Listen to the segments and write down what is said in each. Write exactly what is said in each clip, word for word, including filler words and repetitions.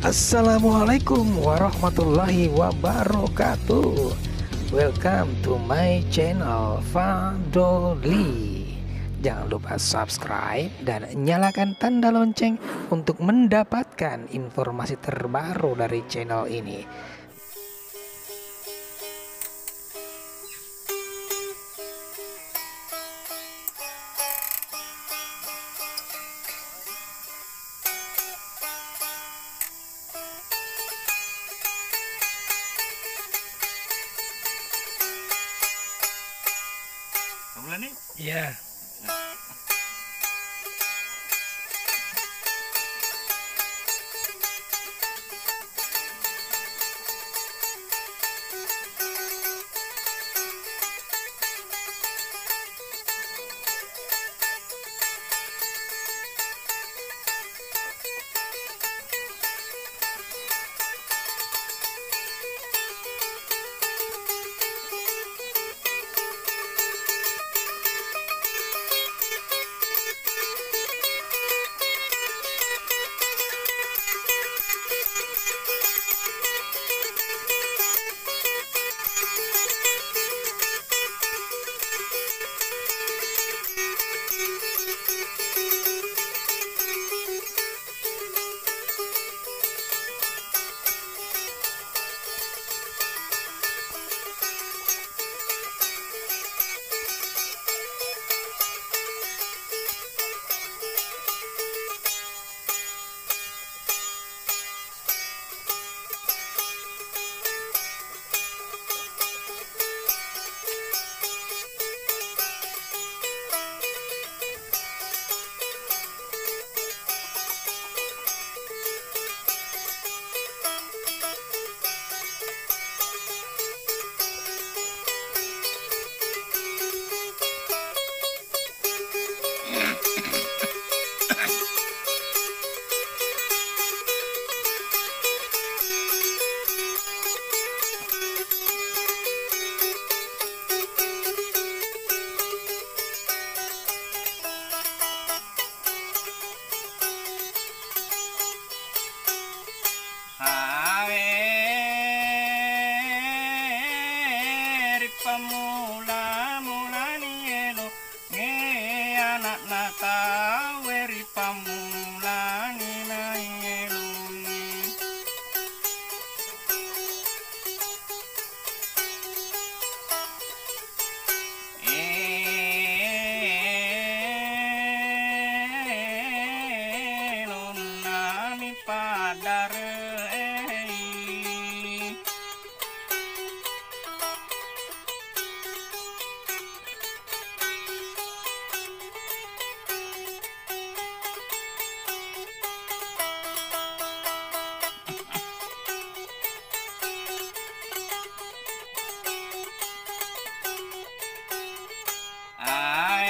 Assalamualaikum warahmatullahi wabarakatuh. Welcome to my channel Fadoli. Jangan lupa subscribe dan nyalakan tanda lonceng untuk mendapatkan informasi terbaru dari channel ini. Iya. Awe ri pammula-mulani elo, nge ana'na tauwe ri pammulani naeloni. Elonnami paddare'e. Ae,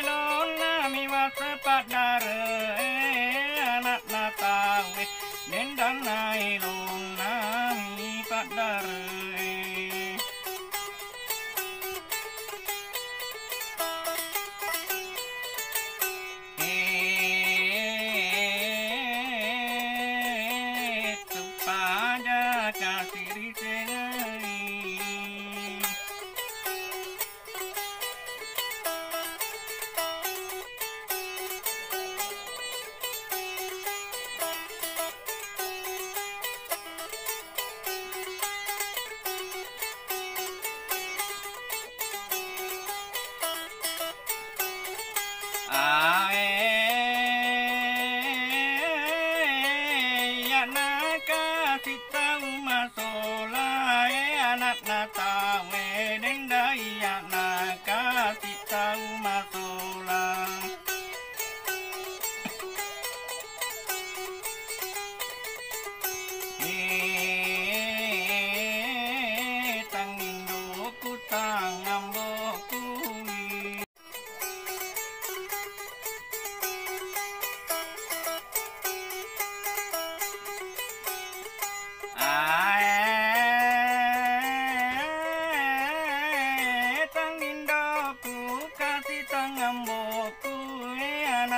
lonnami wase paddare'e, ana'na tauwe, dendanna elonnami paddare'e. Itu pada kasih disengai.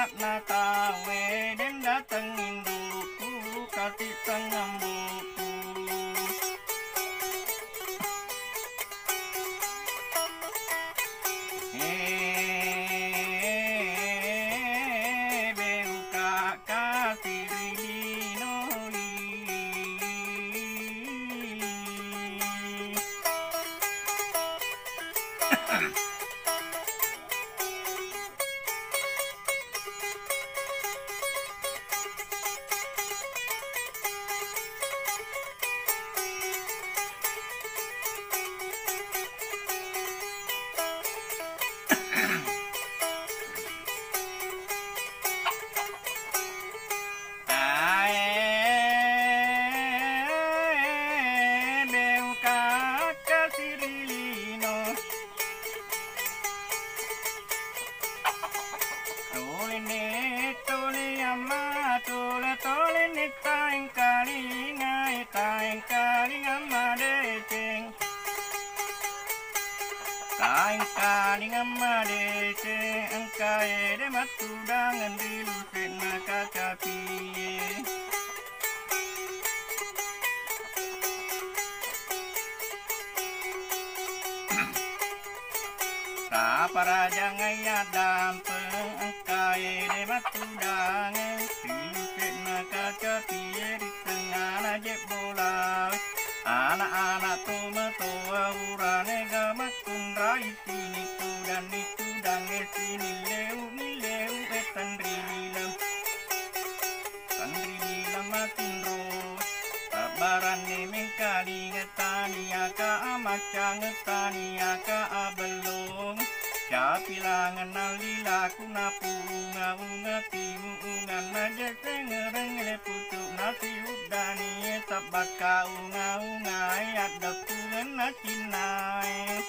Na tauwe den dateng induku, kasi tengembuku. Eh, beuka kasi ri linoi. Ae, beuka kasi ri lino. Tolene, tole amma, tole, tolene, taengkalingai, taengkalinga madeceng. Taengkalinga madeceng, engkae de mattudangeng ri luse'na kacapie. Taparajangai addampeng, engkae de mattudangeng, ri luse'na kacapie ri tengngana jebbola. Ana'-ana' tomatoa urane ga makkunrai, sini tudanni tudangnge, sini leu-, ni leu, e tanri lileng. Tanri lileng matinro, sabbaranne mengkalinga, taniaka amaccang, taniaka abellong. Capi langenna lilaku napuunga-unga, timu unganna jesengereng le pucuk nasi uddani, sabbakka unga-ungai addeppungenna cinnae.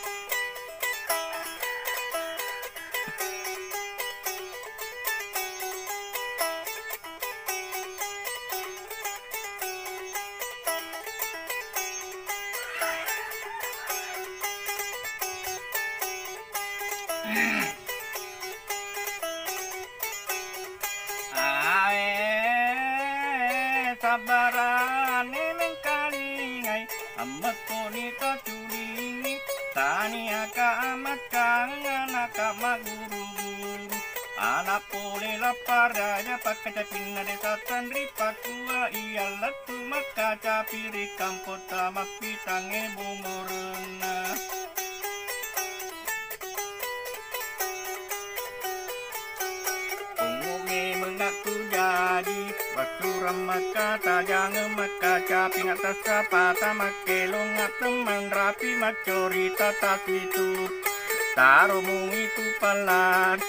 Ae, sabbaranne mengkalingai, ammekkoni taculingi, taniaka amaccang anaka magguru-guru. Ana' pole lapparaja pakkacapinna desa tanri pakua iya lettu makkacapi ri kampotta mappitangnge bongorenna. Pongnge mengakku jadi, watturang makkatajangeng makkacapi, ngattassapata makkelong attemmang rapi maccorita tasitu. Taro mui tu pallari.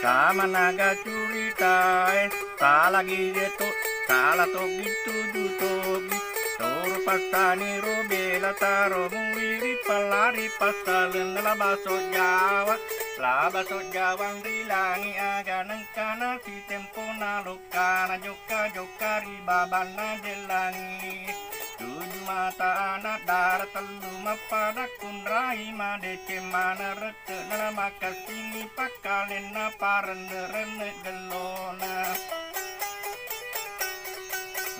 Samanaga curitae, salagi jetu, sala togi tuju togi. Toro passani ro bela taro mui ri pallari passaleng la baso Jawa, la baso Jawa ri langi aga nengkana si tempona lokkana jokka-jokka ri babanna jellangi. Tuju mata ana' dara tellu mappada kunrai madeceng maneng rette nala makessingi pakkalenna parenne-renne gellona.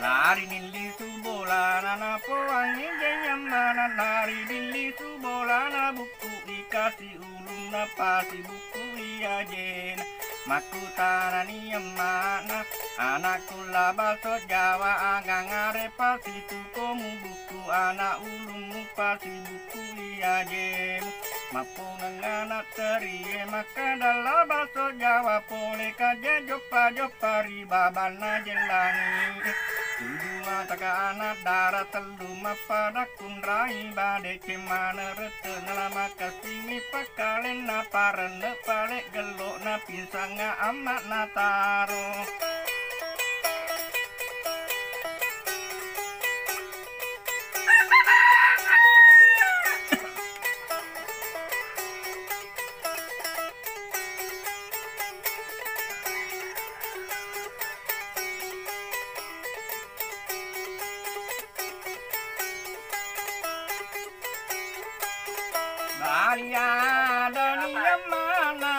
Lari nillisu bolana napoangngi jayang maneng, lari nillisu bolana bukku ikasi ulunna pasibukkui ajena. Makkutanani emma'na, anakku la baso Jawa agang are pasitukomu bukku ana' ulummu pasibukkui ajemu. Mappongeng ana' terie makkada la baso Jawa pole kaje joppa-joppa ri babanna jellangi. Tuju mataka ana' dara tellu mappada kunrai madeceng maneng rette nala makessingi pakkalenna parenne pale gellona pinsanga amma'na taro. Bali adani emma'na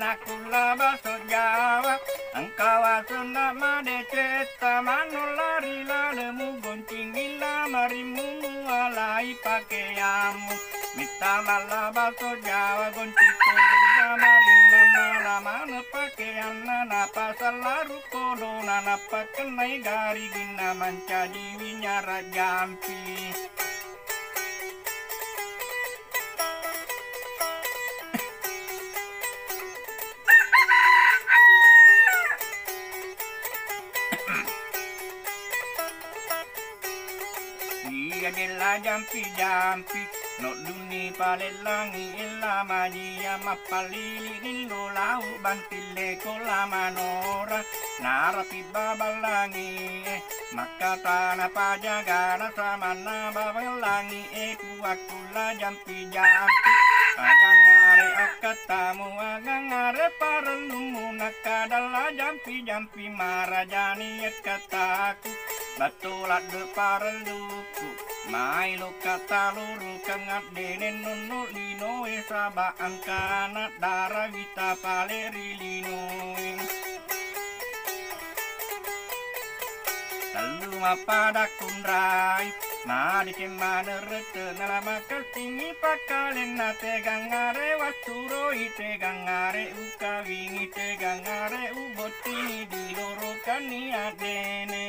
Akulla baso Jawa, engka wasenna madecetta, manolla ri lalemu goncingi lamarimmu mualai pakeammu. Mitta malla baso Jawa, gonci tolong lamarinna, nala maneng pakeanna, napasalla rukodona, napakkennai gariginna, mancajiwi nyara jampi. Iya della jampi-jampi, noddunni palellangi ella majia mappallili nindo lau bantille ko lamanora, narapi baballangi e, makkatana pajagana samanna baballangi e, kuakkulla jampi-jampi, agangare akkattamu, agangare parellummu, nakkadalla jampi-jampi, marajani akkattaku, battu ladde parelluku, maelo katalurukeng addene nonno linoe, saba engkana dara wita pale ri linoe. Tellu mappada kunrai, madeceng maneng rette, nala makessingi pakkalenna, tegang are wassuroi, tegang are ukawingi, tegang are ubottingi, dilorokanni addene.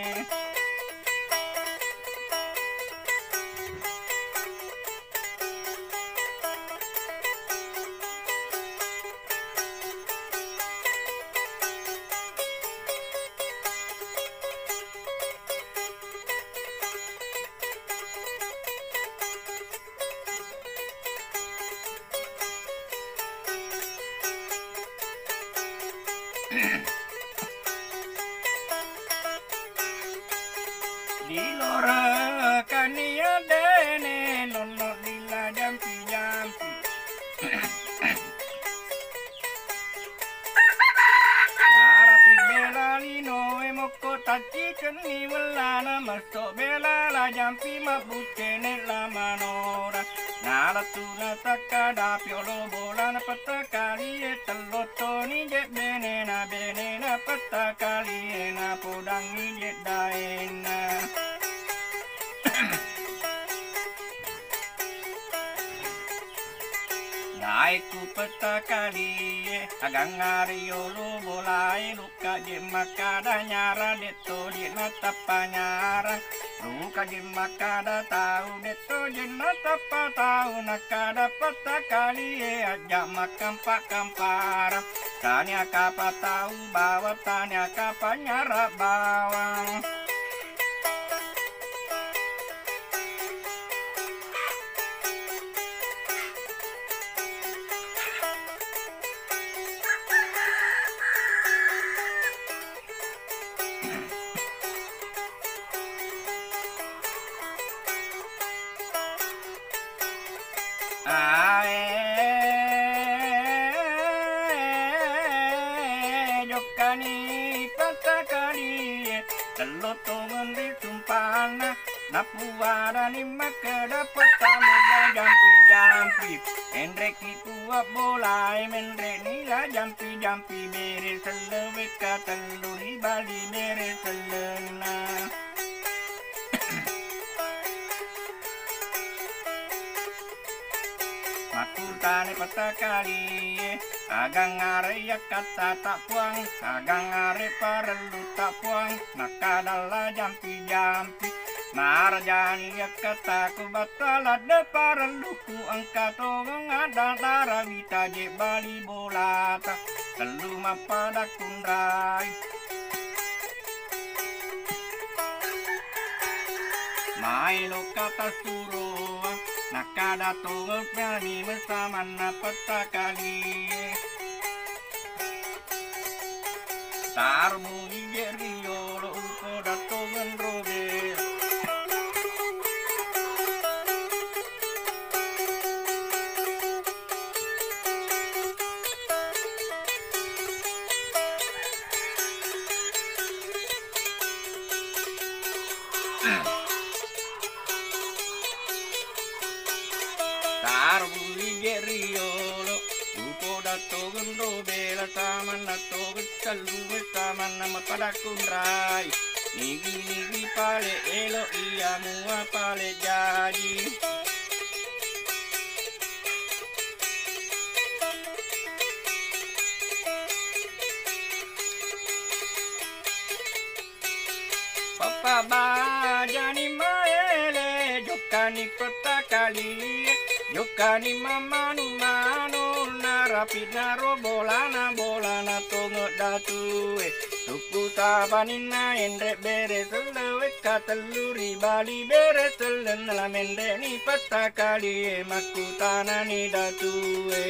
Dilorokanni addene, nonno dilla jampi-jampi. Narapi bela linoe mokko taccikenni wellana, messo bela la jampi mabbuccene lamanora. Nalattuna takkada piolo bolana pettakali e, tellottoni je benena, benena pettakali e, napodangi je daenna. Daeku pettakali e, agang are yolo bolae, lukka je makkada nyara, detto je natappa nyara. Lukka je makkada tau, detto je natappa tau, nakkada pettakali e, ajja makkampa-kampara. Tania kapa tau bawang, tania kapa nyara bawang. Ae, jokkani pattakali e, tello tongeng ri sumpana, napuarani makkeda pattamu jampi-jampi, enreki kuwa bolae, menreni la jampi-jampi, bere selle wekka tellu ri bali bere sellenna. Makkurtane pattakali e, agang are yakkatta ta puang, agang are parellu ta puang, nakkadalla jampi-jampi. Marajani yakkattaku batta ladde parelluku, engka tongeng adda dara wita je bali bolata, tellu mappada kunrai. Maelo kata suroang, nakkada tongeng pani mesamanna pattakali e. Tarmu ije riolo upoda tongeng robe. Tarmu ije riolo upoda Togeng robela samanna, togeng tellue samanna, mapada kunrai. Nigi-nigi pale elo iya mua pale jaji. Pappa bajani maele, jokkani petta kalie, jokkani mamanu-manu, narapi naro bolana, bolana tonge datue. Tukku tapaninna enre bere selle, wekka tellu ri bali bere selle, nala menre ni petta kalie, makkutanani datue.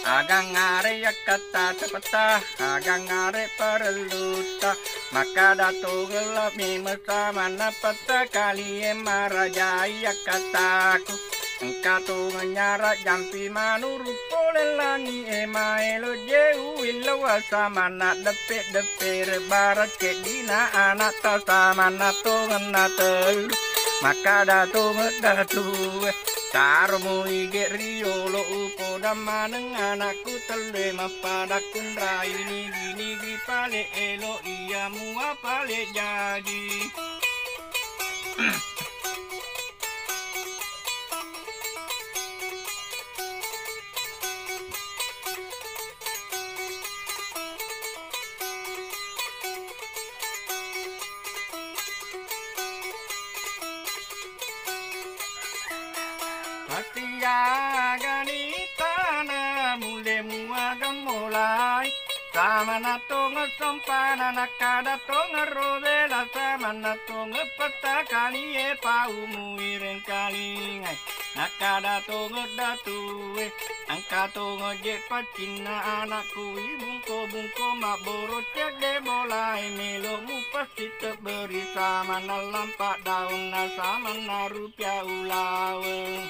Agang are yakkata cepetta, agang are parellutta, makkada tongella memeng samanna petta kalie marajai yakkataku. Engka tongeng nyara jampi manuru pole langi e maelo jeu illau samanna deppe-deppe rebara ceddina anakta samanna tongenna tellu. Makkada tongeng datue. Taro mu ige riolo upoda maneng anakku tellue mappada kunrai nigi-nigi pale elo iya mua pale jaji. Pastiagani tana mulle muaga molai. Samanna tonge sompana nakkada tonge robela samanna tonge petta kalie pau muireng kalingai. Nakkada tonge datue, engka tonge je paccinna anakku ibungko-bungko mabboro cedde bolae melo mupassi tebberi samanna lampa daunna samanna rupia ulaweng.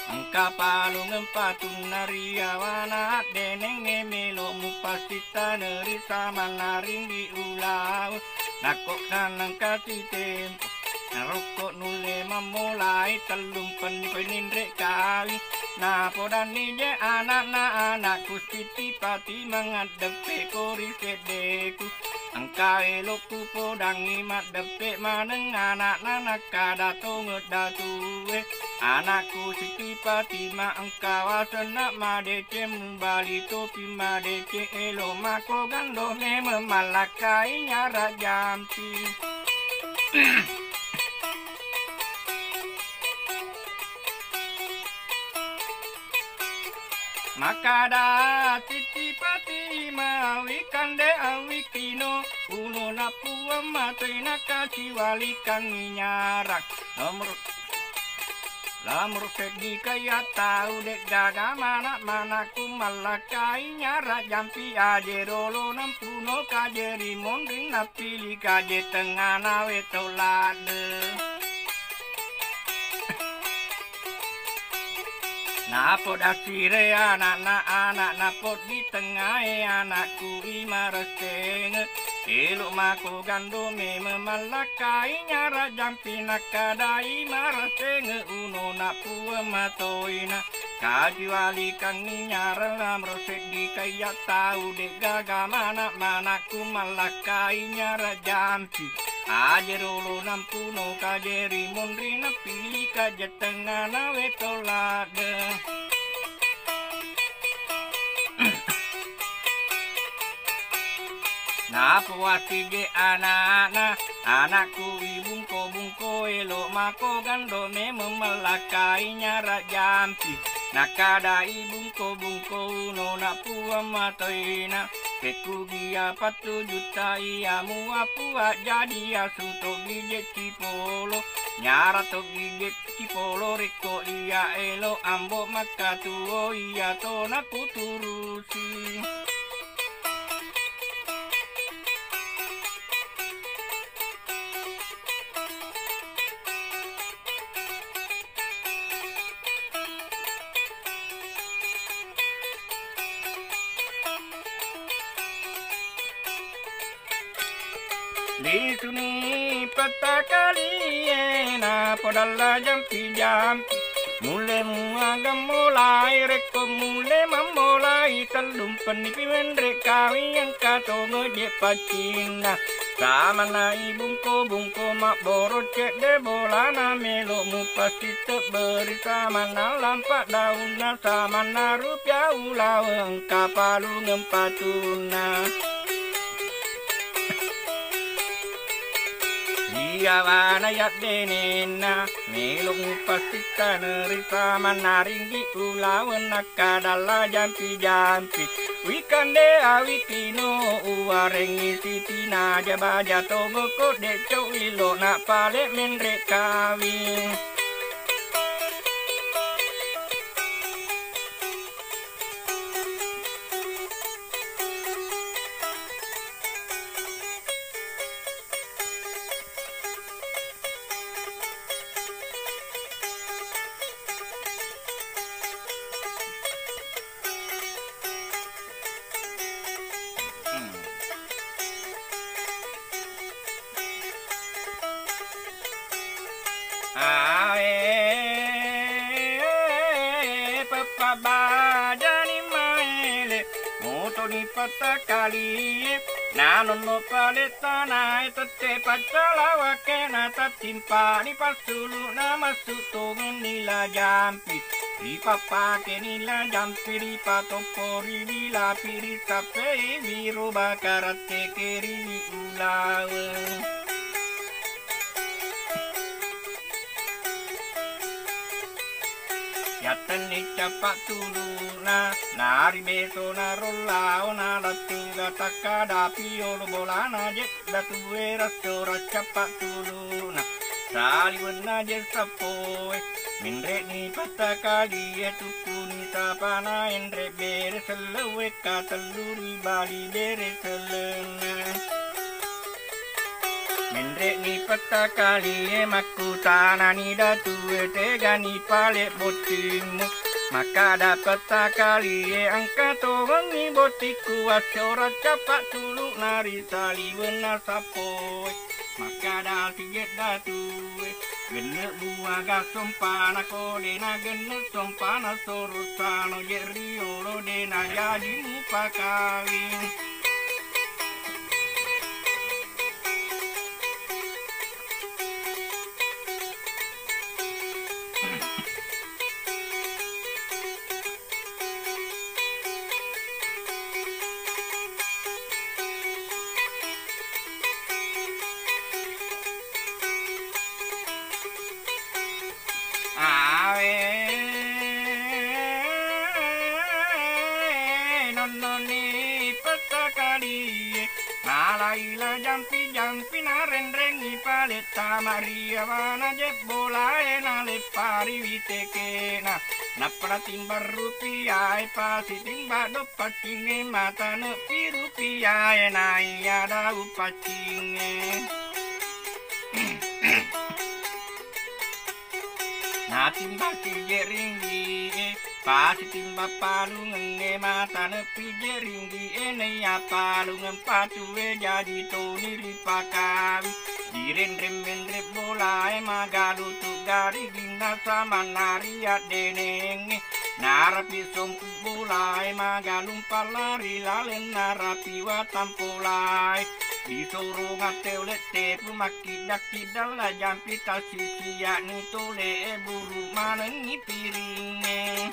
Engka palungeng patunna riawana addenengnge melo mupassitta neri samanna ringgi ulaweng. Nakko kanengka titempo narokko nulle mammolai tellung penni peninre kawing. Napodanni je anakna anakku Siti Pati mangaddeppe ko ri seddeku. Engka elokku podangi maddeppe maneng anakna nakkada tonge datue. Anakku Siti Pati ma engka wasenna madeceng mubali topi madeceng elo mako gando memeng mallakkai nyara jampi. Makkada Siti Pati mawi kande awi kino, unona puang matoi nakaciwalikangngi nyarang. Nomor Lamuru seddi kaiya tau de'gaga mana-manaku mallakkai nyara jampi aje rolo nampuno kaje ri monri nappili kaje tengngana weto ladde. Napodassire ana'na, ana'na poddi tengngae anakku imaressenge. Elo mako gando memeng mallakkai nyara jampi nakkadai maressenge unona puang matoina. Kaciwalikangngi nyara lamro seddi kaiya tau de'gaga mana-manakku mallakkai nyara jampi. Aje rolo nampuno kaje ri monri napili kaje tengngana weto ladde. Napowassige ana'na, anakku ibungko-bungko elo mako gando memeng mallakkai nyara jampi. Nakkada ibungko-bungko unona puang matoina. Pekkugia pattu jutta iya mua puang jadi asu togi jecci polo. Nyara togi jecci polo rekko iya elo ambo makkatuo iya tona puturusi. Isuni pettakalié napodalla jampi-jampi. Mulle muaga molai, rékko mulle mammolai, tellumpennipi ménré' kawing, engka tongeng je' paccinna. Samanna ibungko-bungko mabboro cedde bolana, melo' mupassitte' beri, samanna lampa daunna, samanna rupiah ulaweng, engka palungeng patunna. Iyawana yaddenenna, melo' mupassittane ri samanna ringgi ulaweng, nakkadalla jampi-jampi. Wikande awitino uwarengngi sitinaja baja tongeng ko de' co'ilo na pale' menre' kawing. Ae, peppabajani maele, motoni pattakalié, nanonno pale' tanaé, tette paccalawakké, na tattimpani passulu'na, massu' tongenni la jampi. Ripappakeni la jampi, ripatoppori, rilapi, risappei, wiro bakaratté keri ulaweng. Yattenni cappa' tulu'na, nari besona rollao, nalettuga takkadapi yolo bolana je' datué, rassora cappa' tulu'na, saliwenna je' sappoé. Menre'ni pattakalié, tukkuni sapana, enre' bere selleuwé, katellu ri bali bere sellenna. Menre'ni pattakalié, makkutanani datué, tegani pale' bottimmu? Makkada pattakalié, engka tongengngi bottikku, assora cappa' tulu'na ri saliwenna sappoé. Makkada sijé' datué, genne' muaga sompana, ko de' nagenne' sompana, sorossano je' riolo, de' najaji mupakawing. Awe, nonnoni pettakaliye, nalaila jampi-jampi, narenrengngi paletta, mariawana jebbolae, naleppari witekena, nappa natimbang rupiae, pasitimba doppa paccingnge, matane pi rupiae, naiya daung paccingnge. Natimbang sije ringgie, pasitimba palungengnge, matane pi je ringgie, naiya palungeng patue, jaji toni ripakawi. Direnreng menre bolae, magalutu gariginna, samanna ri addenengnge. Narapi sompu bolae, magalung pallari laleng, narapi watang polae. Disorong atte ulette pu, makkidda-kidda la jampi, tassisiani tole e, buru manengngi piringnge.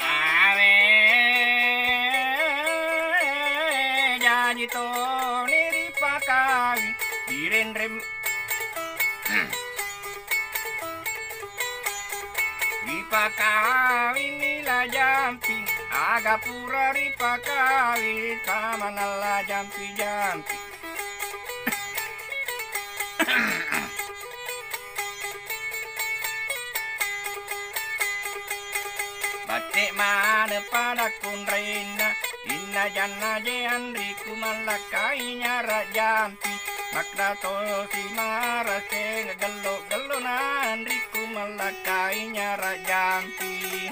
Awe, jaji toni ripakawi, direnreng. Ripakawini la jampi, aga pura ripakawi, samanna la jampi-jampi. Te maneng pada kunrenna, inna janna je anriku mallakkai nyara jampi. Makkeda tosi maraseng gello-gellona anriku mallakkai nyara jampi.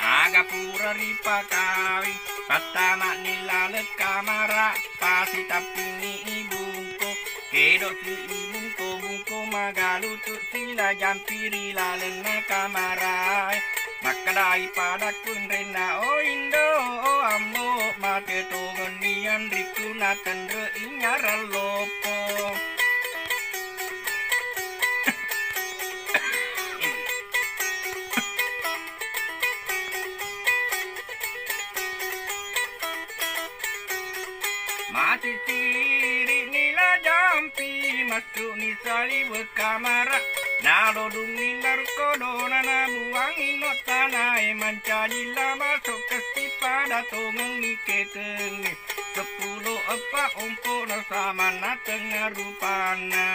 Aga pura ripakawing, pattama'ni laleng kamara, pasitappinni ibungko, kedo'si ibungko-bungko, magalutu sila jampi ri lalenna kamarae. Makkedai pada kunrenna, o indo, o ambo, mate tongenni anriku natenre inyarang loppo. Masisiri'ni la jampi, massu'ni saliweng kamara, nalodungngi narkodona, nabuangngi no tanae, mancaji la masokka sipada tongengngi ketengnge. Seppulo eppa ompo'na samanna tengnga rupanna.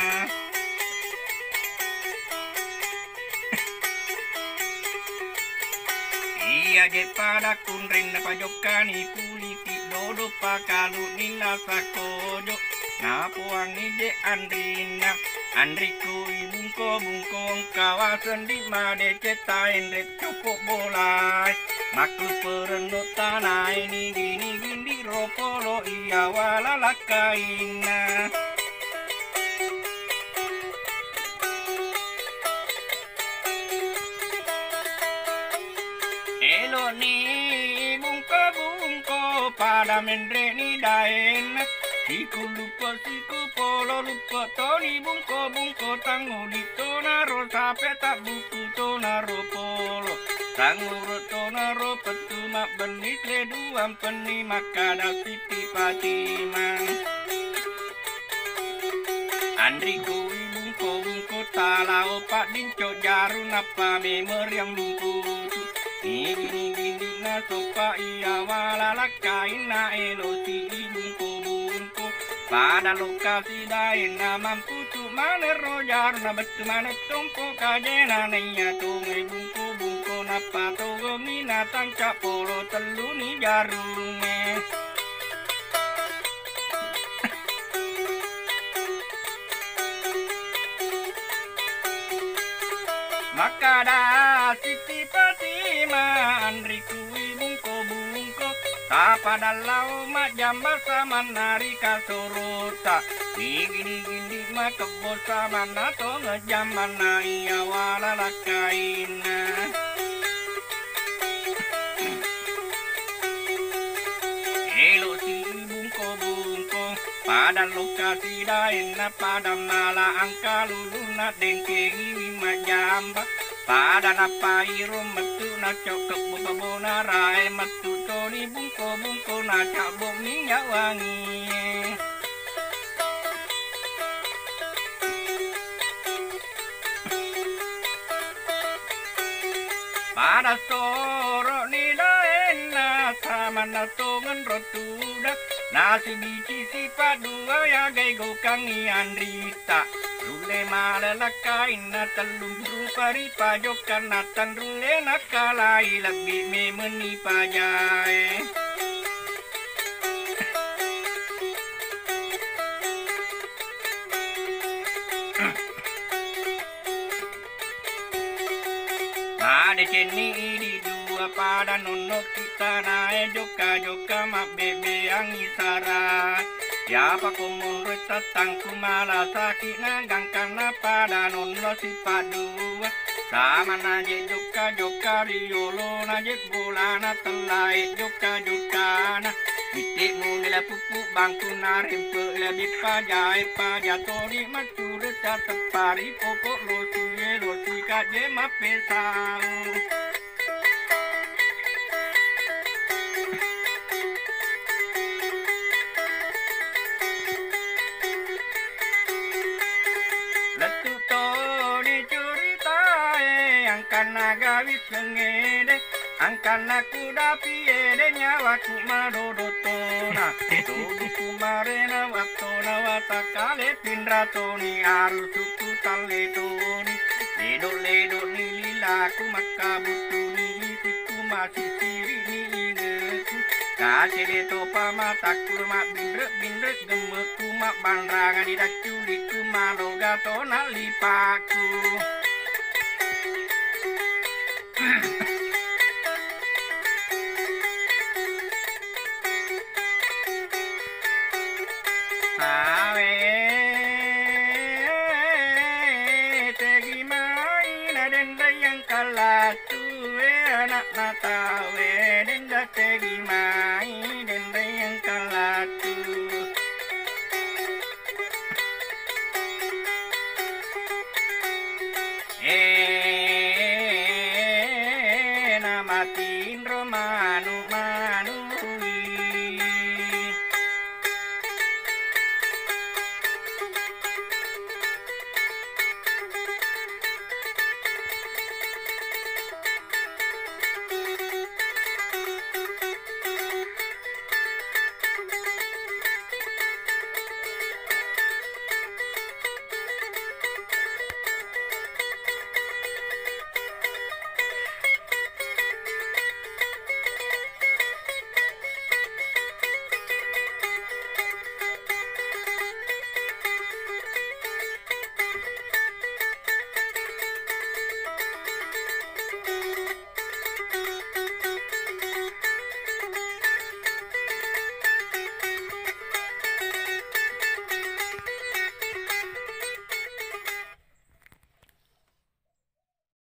Iya je pada kunrenna pajokkani puliti dodo pakalu'ni lasa kojo. Napoangngi je anrinna, anriku ibungko-bungko engka waseng di madeceng taenre coppo bolae. Makkuperenno tanae nigi-nigi ndi ropolo iya wala lakkainna. Elo'ni bungko-bungko pada menre'ni daenna. Siku luppo, siku polo luppo toni bungko-bungko, tangnguli tonaro sape, tabbuku tonaro polo, tangnguru tonaro pettu, mabbenni le duampenni makkada Siti Patimang. Anriku ibungko-bungko talao paddinco jaru, nappa memeriang bungkutu. Nigi-nigi ndi'na soppa iya wala lakkainna, elosi ibungko-bungko. Pada lokasi daenna mamputu maneng ro jaruna, bettu maneng tompo kajena, naiya tongai bungko-bungko, nappa togongi natanca polo telluni jarungnge. Makkada Siti Patima, anriku ibungko-bungko, tapada lao majjamba samanna ri kasorota. Nigi-nigi ndi makebbo samanna tongeng jambanna iya wala lakkainna. Elo'si bungko-bungko, pada lokasi daenna, pada mala angka lulunna, dengkengiwi majjamba. Pada napairo mettu nacokko pabonarae, mettu toni bungko-bungko nacabbo minyak wangi. Pada soro'ni daenna samanna tongeng ro tudang, nasibici sipaddua yagai gokangngi anrita. Rulle malelakkainna tellung rupa ripajokkanna, tanrulle nakkalai lebbi memenni pajae. Madecenni idi dua pada nonno kitanae, jokka-jokka mabbebbeangngi sara. Siapa ko monro tattangku malasaki na gangkanna pada nonno sipaddua. Samana je jokka-jokka riolona je bolana tellae jokka-jokkana. Mitte'mu nila puppu bangkunna rempe lebbi pajae, paja toni maccurita teppari poko losie, losi kaje mappesau. Lettu toni curitae angkanna gawi sengngede, Angkanna kudapi ede nyawaku madodo tona. Toduku marena wattona watakkale pinra toni, arusukku talle toni. Ledo-ledoni lilaku makkabuttuni isikku, masisirini ingeku. Kacele topa matakku mabbinre-binre gemmekku, mabbanrangani dacculikku maloga tona lipakku. Awe tegi mai na denreyang kalattu, we anakna tawe denda tegi mai denreyang kalattu. Eh, namatinro